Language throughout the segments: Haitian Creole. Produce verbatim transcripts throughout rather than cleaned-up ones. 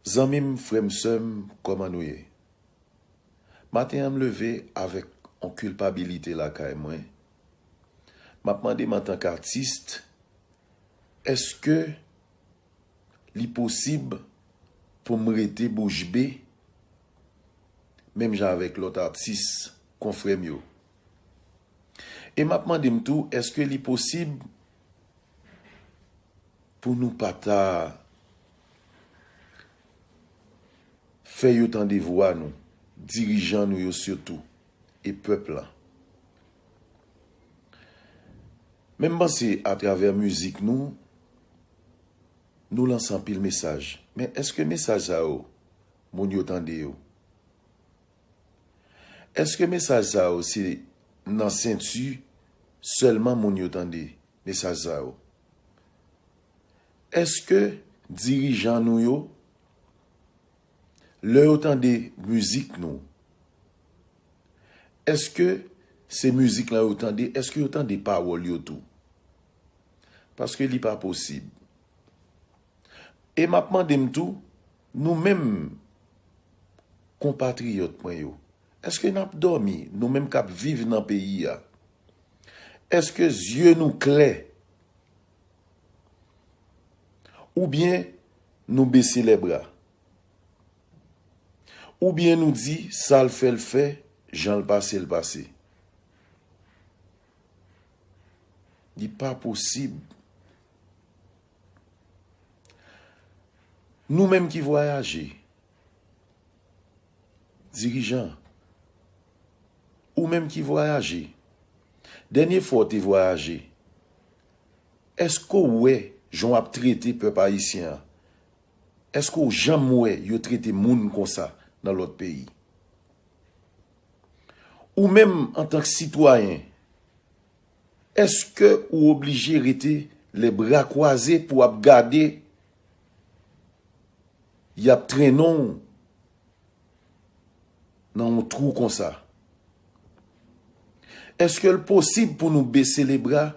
Zanmi m, frè m, sè m, kòman nou ye? Maten an, m leve avèk yon kilpabilite lakay mwen. M ap mande m antank atis, èske li posib pou m rete bouch be, menm jan avèk lòt atis konfrè m yo? E m ap mande m tou, èske li posib pou nou pa ta fè yo tande vwa nou, dirijan nou yo sitou, e pèp la? Men m panse atravè mizik nou, nou lanse anpil mesaj. Men èske mesaj sa yo, moun yo tande yo? Èske mesaj sa yo se nan senti sèlman moun yo tande mesaj sa yo? Èske dirijan nou yo, lè yo tande mizik nou, èske se mizik lan yo tande, èske yo tande pawòl yo tou? Paske li pa posib. E m ap mande m tou, nou menm konpatriyòt mwen yo, èske n ap dòmi, nou menm k ap viv nan peyi a? Èske zye nou klè? Oubyen nou bese lèbra? Oubyen nou di sa l fè l fè, jan l pase l pase? Li pa posib. Nou menm ki vwayaje, dirijan, ou menm ki vwayaje, dènye fwa w te vwayaje, èske w wè jan w ap trete pèp ayisyen an? Èske w janm wè yo trete moun konsa nan lòt peyi? Ou menm, antank sitwayen, èske ou oblije rete lè bra kwaze pou w ap gade y ap trennen w nan yon twou konsa? Èske l posib pou nou bese lebra,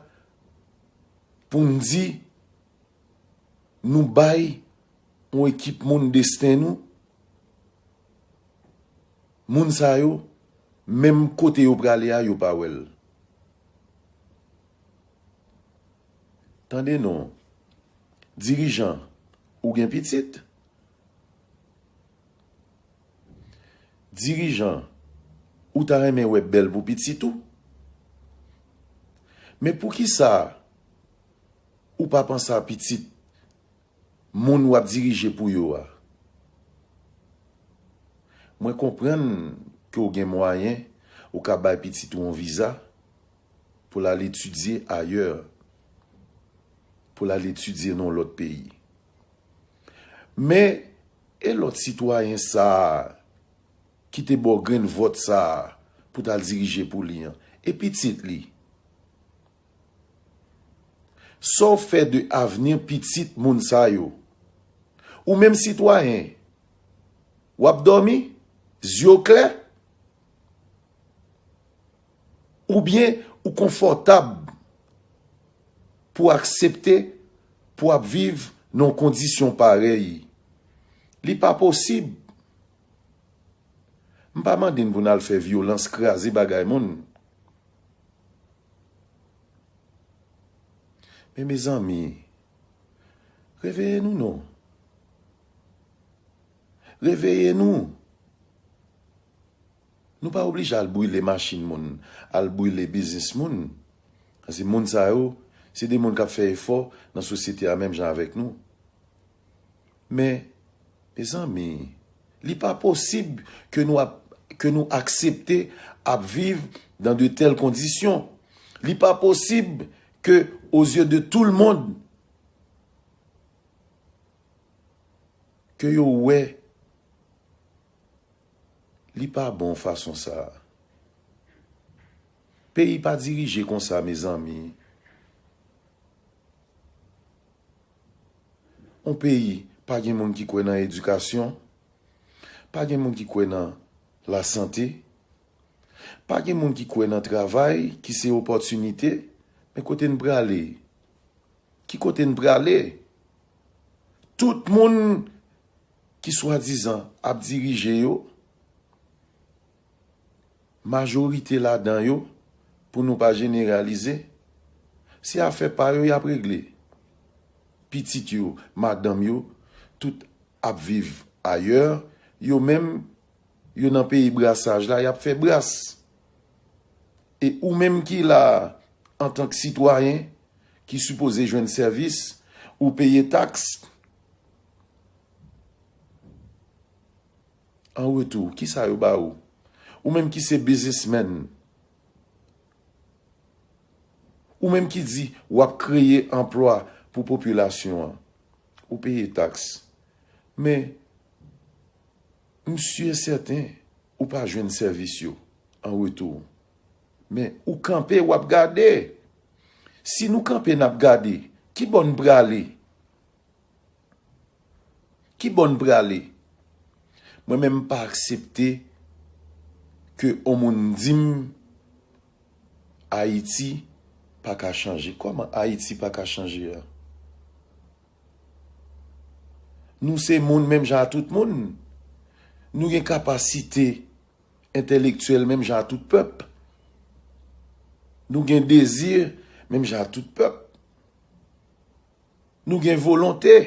pou n di nou bay yon ekip moun desten nou? Moun sa yo, menm kote yo prale a, yo pa wè l. Tande non, dirijan, ou gen pitit? Dirijan, ou ta renmen wè bèl pou pitit ou? Men poukisa ou pa panse a pitit moun w ap dirije pou yo a? Mwen konprann ke w gen mwayen, ou ka bay pitit ou yon viza pou l al etidye ayè, pou l al etidye nan yon lòt peyi. Men, e lòt sitwayen sa a ki te ba w grenn vòt sa a pou t al dirije pou li an? E pitit li? Sa w fè de avni pitit moun sa yo? Ou menm sitwayen, w ap dòmi, zye w klè? Oubyen ou konfòtab pou aksepte pou w ap viv nan yon kondisyon parèy? Li pa posib. M pa mande n pou n al fè vyolans, kraze bagay moun. Men, mezanmi, reveye nou non. Reveye nou. Nou pa oblije al brile machin moun, al brile biznis moun. Paske moun sa yo, se de moun k ap fè efò nan sosyete a menm jan avèk nou. Men, mezanmi, li pa posib ke nou ap, ke nou aksepte ap viv dans de telles conditions. Li pa posib ke, aux yeux de tout le monde, ke yo wè li pa bon fason sa a. Peyi pa dirije konsa, mezanmi. Yon peyi pa gen moun ki kwè nan edikasyon, pa gen moun ki kwè nan lasante, pa gen moun ki kwè nan travay ki se opòtinite. Men kote n prale? Ki kote n prale? Tout moun ki swadizan ap dirije yo, majorite ladan yo, pou nou pa jeneralize, se afè pa yo y ap regle. Pitit yo, madanm yo, tout ap viv ayè, yo menm, yo nan peyi brasaj la, y ap fè bras. E ou menm ki la, antank sitwayen, ki sipoze jwenn sèvis, ou peye taks, an retou, kisa yo ba ou? Ou menm ki se biznismenn, ou menm ki di w ap kreye anplwa pou popilasyon an, ou peye taks. Men, m si e sèten, ou pa jwenn sèvis yo an retou. Men, ou kanpe, w ap gade. Si nou kanpe, n ap gade, ki bò n prale? Ki bò n prale? Mwen menm, m pa aksepte ke on moun di m Ayiti pa ka chanje. Kòman Ayiti pa ka chanje a? Nou se moun menm jan a tout moun. Nou gen kapasite entèlektyèl menm jan a tout pèp. Nou gen dezi menm jan a tout pèp. Nou gen volonte